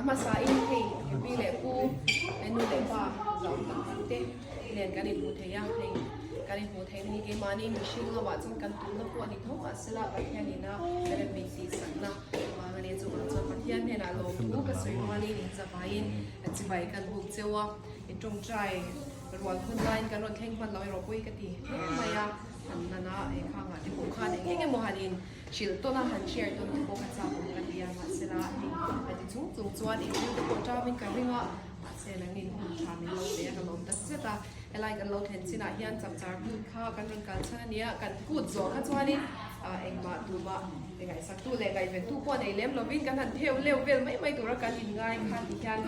hmasain hei pi leh pu nu leh pa zau tak tak te nen kan inhmuh thei a, hei kan inhmuh theihna hi keimahni mihring lamah chuan kan tumna pawh a ni tho mahsela Pathianina rem min tihsakna vang a ni. Chuvang chuan Pathian hnenah lawmthu ka sawi rualin inzavaiin chibai kan buk cheu a, tawngtai rual hun laiin kan rawn thleng hman lo erawh pawi ka ti hle mai a, han nana khangah te pawh khan eng eng emaw han in Hrilh tawn a, han share tawn te pawh ka chak awm ka ti a, mahsela hei a ti chung chung chuan engthil te pawh ṭauin ka ring a, mahse nangin hun ṭha min lo pe a, ka lawm tak zet a, helai kan lo thlen chinah hian chapchar kut kha kan rawn kal chhan a nia, kan kut zawh kha chuanin engmah tumah ngaihsaktu leh ngaihventu pawh nei lem lovin kan han theu leu vel mai mai tura kan inngai kha ti hian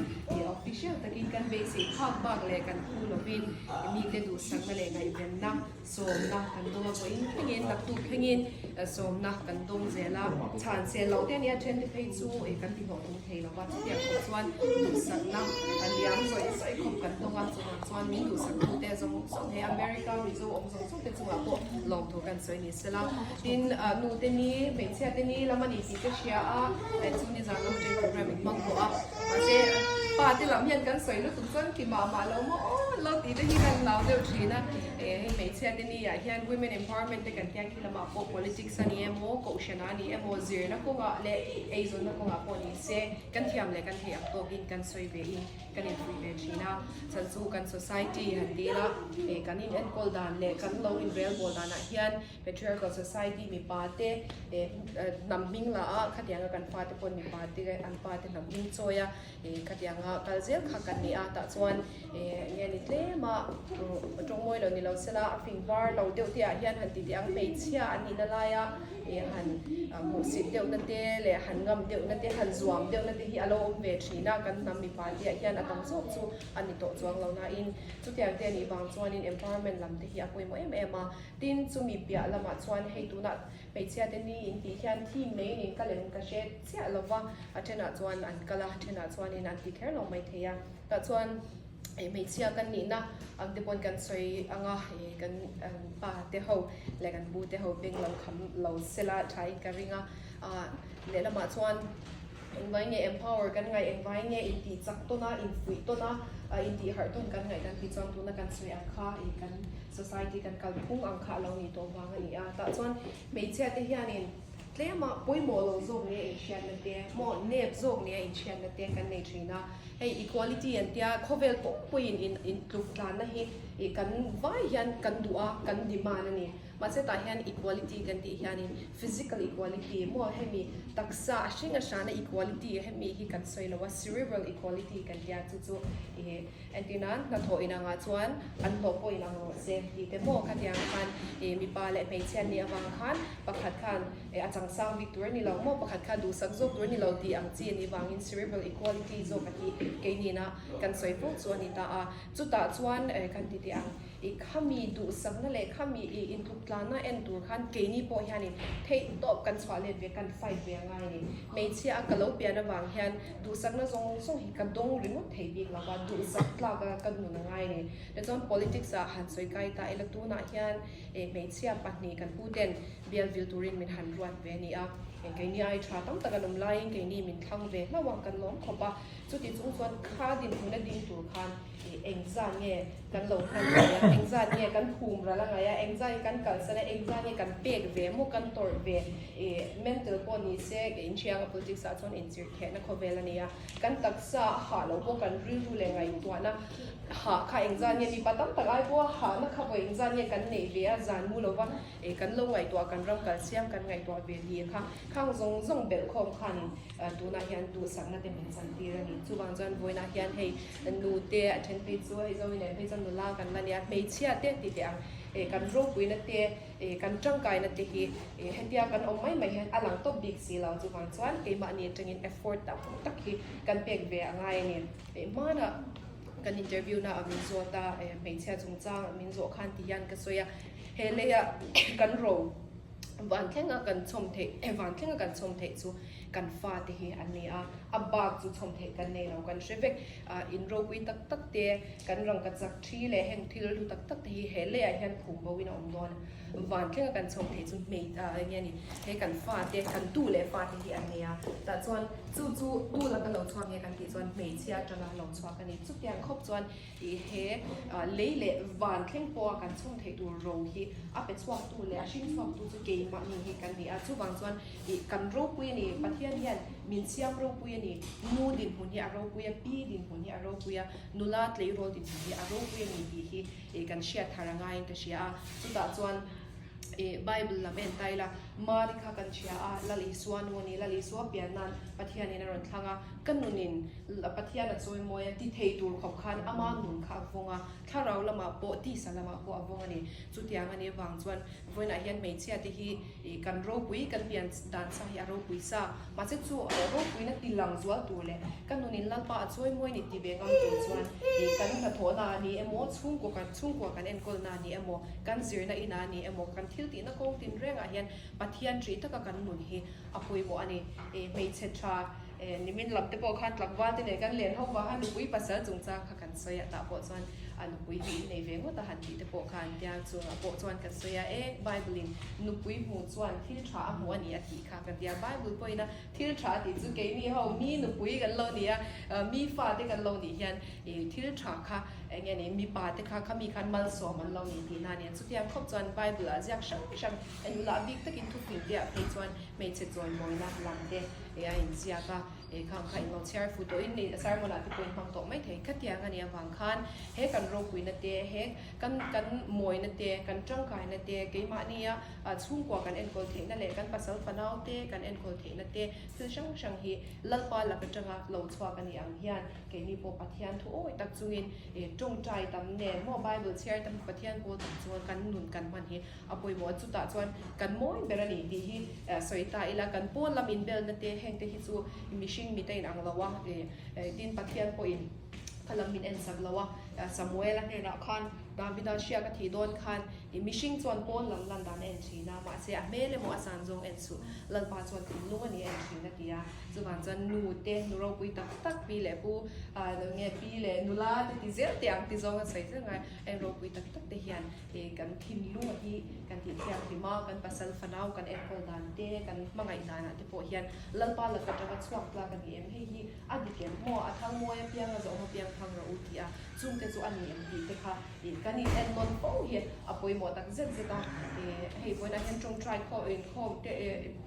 official takin kan beisei phak bak leh kan phu lovin mite duhsakna leh ngaihvenna Sawmna kan dawng a, vawiin thlengin naktuk thlengin sawmna kan dawng zel a, chhan sel loh te ania then te phei chu kan ti hlawhtling thei lo va, chutiang khawp chuan duhsakna a liam zawih zawih khawp kan dawng a, chuvang chuan min duhsaktu te zawng zawng he America Mizo awm zawng zawng te chungah pawh lawmthu kan sawi ni sela. Tin, nu te ni, hmeichhia te ni lam a ni tih ka hria a, chu nizan lam atangin program in hmang tawh a, mahse pa te lam hian kan sawi lutuk chuan ti mah mah lo maw aw lo tih te hi kan hlau deuh thin a. Hei hmeichhia te ni ah hian women empowerment te kan tiang khi lamah pawh politics a ni emaw, kohhran a ni emaw, zirna kawngah leh eizawnna kawngah pawh ni se kan thiam leh kan theih ang tawkin kan sawi ve in kan infuih ve thin a. Chhan chu kan society han ti ila kan in enkawl dan leh kan lo inrelbawl danah hian patriarchal society mipa te hnam hming la a khatianga kan fate pawn mipa te an pa te hnam hming chawi a. Khatianga kal zel kha kan ni a, tah chuan nge ni tlem a, tawng mawi lo ni lo sela a fing var lo deuh te ah hian han ti teh ang, hmeichhia an nihna laia han hmuhsit deuhna te leh han ngam deuhna te, han zuam deuhna te hi a lo awm ve thin a, kan hnam mipa te ah hian a tam zawk chu a ni tawh chuang lo nain chutiang te a nih vang chuanin empowerment lam te hi a pawimawh em em a, tin chumi piah lamah chuan hei tunah Hmeichhia te ni in tih hian theme neiin in kal em ka hre chiah lo va, a thenah chuan an kal a, a thenah chuanin an ti kher lo mai thei a. Tah chuan hmeichhia kan nihna ang te pawn kan sawi ang a, kan pa te ho leh kan pu te ho beng lo kham lo sela thain ka ring a. Lehlamah chuan engvai nge empower kan ngaih, engvai nge intih chak tawn a, infuih tawn a, intih harh tawn kan ngaih kan tih chuan tuna kan sawi ang kha kan Society kan kal phung ang kha a lo nih tawh vang a ni a, tah chuan hmeichhia te hianin tlema pawimawh lo zawk nia inhriatna te, maw nep zawk nia inhriatna te kan nei thin a, hei equality an tia khawvel pawmpuiin in intluk tlanna hi ih kan vai hian kan duh a, kan demand a ni. Mahse tah hian equality kan tih hianin physical equality maw hemi taksa a hring a hrana equality hemi hi kan sawi lo a, cerebral equality kan tia chu chu ih Entir nan, hnathawh inangah chuan an hlawh pawh inang rawh se tih te maw khatiang khan ih mipa leh hmeichhia an nih avang khan pakhat khan ih a changsang bik tur a ni lo maw, pakhat kha duhsak zawk tur a ni lo tih ang chi a nih vangin cerebral equality zawk a hi keinina kan sawi fo chu a ni ta a. Chutah chuan kan ti teh ang. I khami duhsakna leh khami i intluktlana en tur khan keini pawh hianin theihtawp kan chhuah let ve, kan fight ve a ngai a ni. Hmeichhia a ka lo pian avang hian duhsakna zawng zawng hi ka dawng ringawt thei bik lo va, duhsak tlak a ka nun a ngai a ni. Tichuan politics ah han sawi kai ta ila tunah hian hmeichhia pahnih kan pu ten bial vil turin min han ruat ve a ni a, keini ai tha tam tak an awm laiin keini min thlang ve hlauh a, kan lawm khawp a. Chuti chung chuan kha dinhmuna ding tur khan engzah nge kan lo hman ngai a, engzah nge kan phum ral a ngai a, engzah nge kan kalsan a, engzah nge kan pek ve maw kan tawrh ve ih mental pawh ni se inhriang a politics ah chuan inchirhthehna khawvel a ni a, kan taksa a hah loh pawh kan rilru leh ngaihtuahna hah kha engzah nge mipa tam tak ai pawha hahna kha vawi engzah nge kan neih ve a zan mu lova ih kan lo ngaihtuah kan ram kalsiam kan ngaihtuah ve ni kha khang zawng zawng belhkhawm khanin Tunah hian duhsakna te min chan tir a ni. Chuvang chuan vawiinah hian hei nu te a then phei chu hei Zomi nen phei chuan nula kan la nia, hmeichhia te ti teh ang kan ropuina te kan tangkaina te hi hetia kan awm mai mai hian a lang tawp bik si lo. Chuvang chuan keimahni atangin effort tam tak hi kan pek ve a ngai a ni. Hmanah kan interview na ah min zawt a, hmeichhia chungchang min zawh khan ti hian ka sawi a, he leiah kan ro van thlenga kan chhawm theih van thlenga kan chhawm theih chu kan fate hi an ni a, a bak chu chhawm theih kan nei lo kan hre vek. In ropui tak tak te, kan rangkachak thi leh heng thil hlu tak tak te hi he leiah hian phum bo in a awm dawn. van thlenga kan chhawm theih chu hmei eng nge ni he kan fate kan tu leh fate hi an nei a tah chuan chu chu tu laka lo chhuak nge kan tih chuan hmeichhia atanga lo chhuak a ni chutiang khawp chuan ih he lei leh van thleng pawha kan chhawm theih tur ro hi a pe chhuak tu leh a hring chhuak tu chu keimahni hi kan ni a chuvang chuan ih kan ropui a ni Pathian hian min siam ropui a ni nu dinhmun hi a ropui a pi dinhmun hi a ropui a nula tleirawl dinhmun hi a ropui a ni tih hi ih kan hriat thar a ngaiin ka hria a chutah chuan ih Bible lam en ta ila Mari kha kan hria a Lal Isua nu a ni Lal Isua pian nan Pathianin a rawn thlang a ka nunin Pathian a chawi mawi a ti thei tur khawp khan ama nun kha a vawng a thlarau lamah pawh tisa lamah pawh a vawng a ni chutiang a nih avang chuan vawiinah hian hmeichhia te hi ih kan ropui kan pian dan sa hi a ropui sa mahse chu ropuina ti lang zual tur leh ka nunin Lalpa a chawi mawi ni ti ve ngam tur chuan ih kan hnathawhna a ni emaw chhungkua kan chhungkua kan enkawlna a ni emaw kan zirna inah a ni emaw kan thil tihna kawng tin rengah hian Pathian ṭih taka kan nun hi a pawimawh a ni. Ih hmeichhe ṭha nimin lam te pawh khan tlangval te nen kan len ho vang a nupui pasal chungchang kha kan sawi a tah pawh chuan a nupui hi innei ve ngawt a han tih te pawh khan tia chungah pawh chuan kan sawi a e Bible in nupui hmuh chuan thil tha a hmu a ni a tih kha kan tia Bible pawhin a thil tha a tih chu keini ho mi nupui kan lo ni a mi fa te kan lo nih hian ih thil tha kha eng nge ni mipa te kha khami khan malsawm an lo ni tih na a nia chutiang khawp chuan Bible ah ziak hrang hrang Enlah bik takin thupui te ah phei chuan hmeichhe chawimawinak lam te a inziak a, khang kha inlo chhiar fu tawhin sermon ah te pawh in hmang tawh mai thei. Khatiang a nih avang khan he kan ropuina te, he kan kan mawina te, kan tangkaina te, keimahnia chhungkua kan enkawl theihna leh kan pasal fanau te kan enkawl theihna te thil hrang hrang hi Lalpa lak atanga lo chhuak a nih ang hian keini pawh Pathian thu awi tak chungin tawngtai tam nen maw Bible chhiar tam Pathian pawl tak chunga kan nun kan hman hi A pawimawh chutah chuan kan mawi ber a ni tih hi sawi ta ila, kan pawn lam inbelna te heng te hi chu mihring mite in ang lo a, tin Pathian pawhin kha lam min ensak lo a, Samuel-a hnenah khan Davida hriak a thih dawn khan mihring chuan pawn lam lan dan a en thin a, mahse a hmel emaw a san zawng en suh, Lalpa chuan thinlung a ni a en thin a ti a, chuvang chuan nu te, nu ropui tak tak pi leh pu nge pi leh nula te ti zel teh ang ti zawng a sawi zel ngai, en ropui tak tak te hian He kan thinlunga hi kan tih thianghlim a, kan pasal fanau kan enkawl dan te, kan hmangaih danah te pawh hian Lalpa laka tanga chhuak tlak a ni em? Hei hi a dik em? Maw a thang mawi apiang a zawhawm apiang thang rawh u tih a, chungte chu a ni em tih te kha ih kan in ennawn fo hi a pawimawh tak zet zet a. Ih hei vawiinah hian tawngtai khaw inkhawm te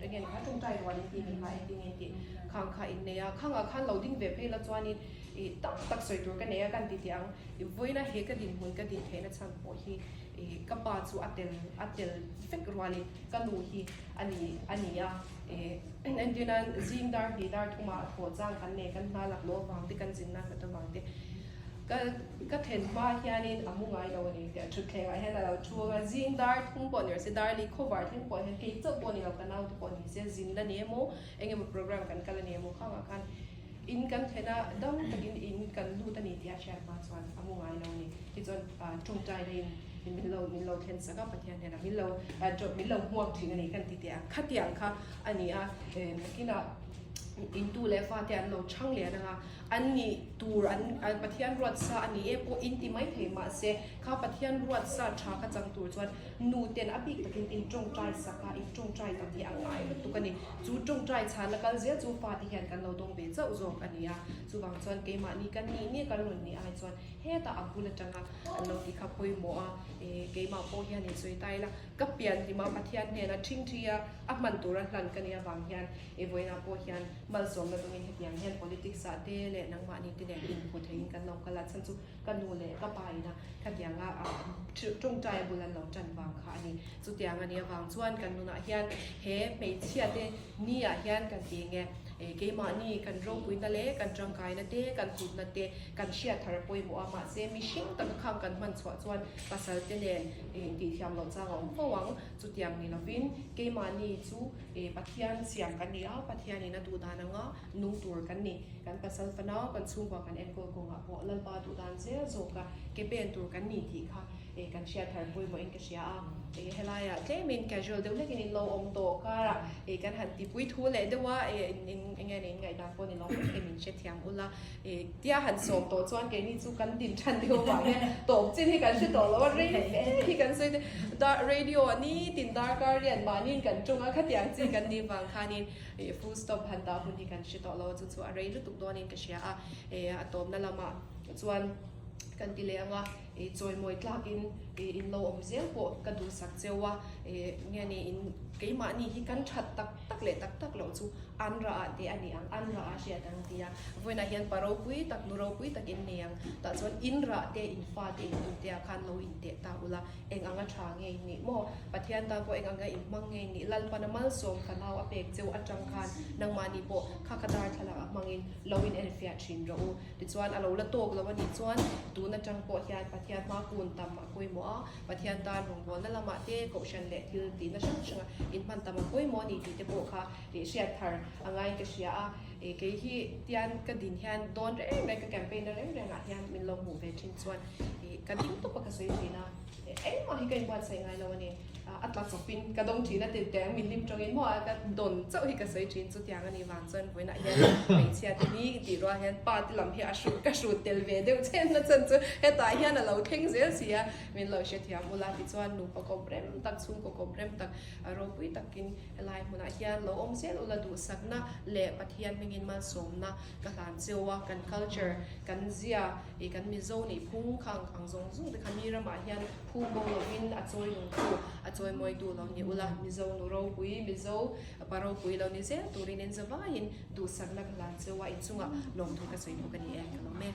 eng nge ni kha tawngtai rual in tih ni kha engtin nge tih khang kha in nei a, khangah khan lo ding ve phei la chuanin ih tam tak sawi tur ka nei a kan ti teh ang. I vawiina he ka dinhmun ka din theihna chhan pawh hi ka pa chu a tel a tel vek rualin ka nu hi a ni a ni a. Entirna zing dar hnih dar thumah a thawh chang kan nei kan hna lak lawh avang te kan zinna hlat avang te ka ka then hma hianin a mu ngai lo a ni tih a thutthlengah hian a lo thu ang a. Zing dar thum pawh ni rawh se dar li khawvar thleng pawh hian kei chauh pawh ni lo ka naute pawh ni se zinna ni emaw eng emaw program kan kal a ni emaw khangah khan In kan thlen a, dam takin in kan lut a ni tih a hriat hma chuan a mu ngai lo a ni. Tichuan tawngtai na in min lo min lo thlen sak a, Pathian hnenah min lo min lo hmuak thin a ni kan ti teh a. Khatiang kha a ni a, nakinah in tu leh fate an lo chhang lian ang a, an nih tur an Pathian ruat sa a ni e pawh in ti mai thei mahse kha Pathian ruat sa tha kha chang tur chuan nu ten a bik takin in tawngtai sak a, in tawngtai tam hi a ngai lutuk a ni. Chu tawngtai chhan a kal zel chu fate hian kan lo dawng ve chauh zawk a ni a, chuvang chuan keimahni kan nih nih kan rawn nih ai chuan hetah a bul atanga an lo ti kha pawimawh a, eh keimah pawh hian in sawi ta ila ka pian hlim a Pathian hnena ṭhingṭhi a a hman tura hlan ka nih avang hian eh vawiinah pawh hian malsawmna dawngin hetiang hian politics ah te leh nangmahni te nen inhmu theiin kan lo kal a, chhan chu ka nu leh ka pa ina khatianga tawngtai a bul an lo tan vang kha a ni. Chutiang a nih avang chuan kan nunah hian he hmeichhia te ni ah hian kan ti nge keimahni kan ropuina leh kan tangkaina te kan hutna te kan hriat thar a pawimawh a mahse mihring taka khang kan hman chhuah chuan pasal te nen tih thiam loh chang a awm fo ang. Chutiang ni lovin keimahni chu Pathian siam kan ni a, Pathianin a duh dan anga nung tur kan ni. Kan pasal fanau kan chhungkua kan enkawl kawngah pawh Lalpa duh dan zel zawka ke pen tur kan ni tih kha. kan hriat thar pawimawhin ka hria a. Helaiah tlemin casual deuh hlekin in lo awm tawh karah kan han tipui thu leh deuh a, eng nge ni in ngaihdan pawh ni lo mai thei min hrethiam ula. Tia han sawm tawh chuan keini chu kan din than deuh avang hian tawp chin hi kan hre tawh lo a, rei fe hi kan sawi te dar radio ah nitin darkar riat mahniin kan tung a, khatiang chi kan nih vang khanin full stop han dah hun hi kan hre tawh lo a, chu chu a rei lutuk dawnin ka hria a, a tawpna lamah chuan kan ti leh ang a, chawimawi tlakin in lo awm zel pawh ka duhsak cheu a, nge ni in keimahni hi kan that tak tak leh tak tak loh chu an rah ah te a ni ang, an rah a hriat ang tia vawiinah hian pa ropui tak nu ropui tak in nei ang tah chuan in rah te in fa te in tu te ah khan lo in teh ta ula eng anga tha nge in nih maw Pathian tan pawh eng anga in hmang nge in nih Lalpana malsawm fanau a pek cheu atang khan nangmahni pawh kha ka darthlalang ah hmangin lo in enfiah thin rawh u tichuan a lo la tawk lo a nih chuan tun atang pawh hian Pathian hma kun tam a pawimawh a Pathian tan rawngbawlna lamah te kohhran leh thil tihna hrang hranga inhman tam a pawimawh a ni tih te pawh kha ih hriat thar a ngaiin ka hria a, ih kei hi tian ka din hian dawn reng reng ka campaign na reng rengah hian min lo hmuh ve thin chuan ih ka ding tawp a ka sawi thin a, engmah hi ka inbuatsaih ngai lo a ni, a tla chawpin ka dawng thin a ti teng min hlim tawngin maw a ka dawn chauh hi ka sawi thin chutiang a nih vang chuan vawiinah hian hmeichhia te ni tih rual hian pa te lam hi a hrut ka hrut tel ve deuh chen na chan chu hetah hian a lo thleng zel si a, min lo hrethiam ula tichuan nupa kawp rem tak chhungkaw kawp rem tak ropui takin Helai hmunah hian lo awm zel ula duhsakna leh Pathian hmingin malsawmna ka hlan cheu a, kan culture, kan zia, ih kan Mizo nih phung kha ang ang zawng zawng te kha mi ramah hian phu bo lovin a chawi lungtu, a chawi mawitu lo ni ula, Mizo nu ropui, Mizo pa ropui lo ni zel turin in zavaiin duhsakna ka hlan cheu a, inchungah lawmthu ka sawi bawk a ni e, ka lawm e.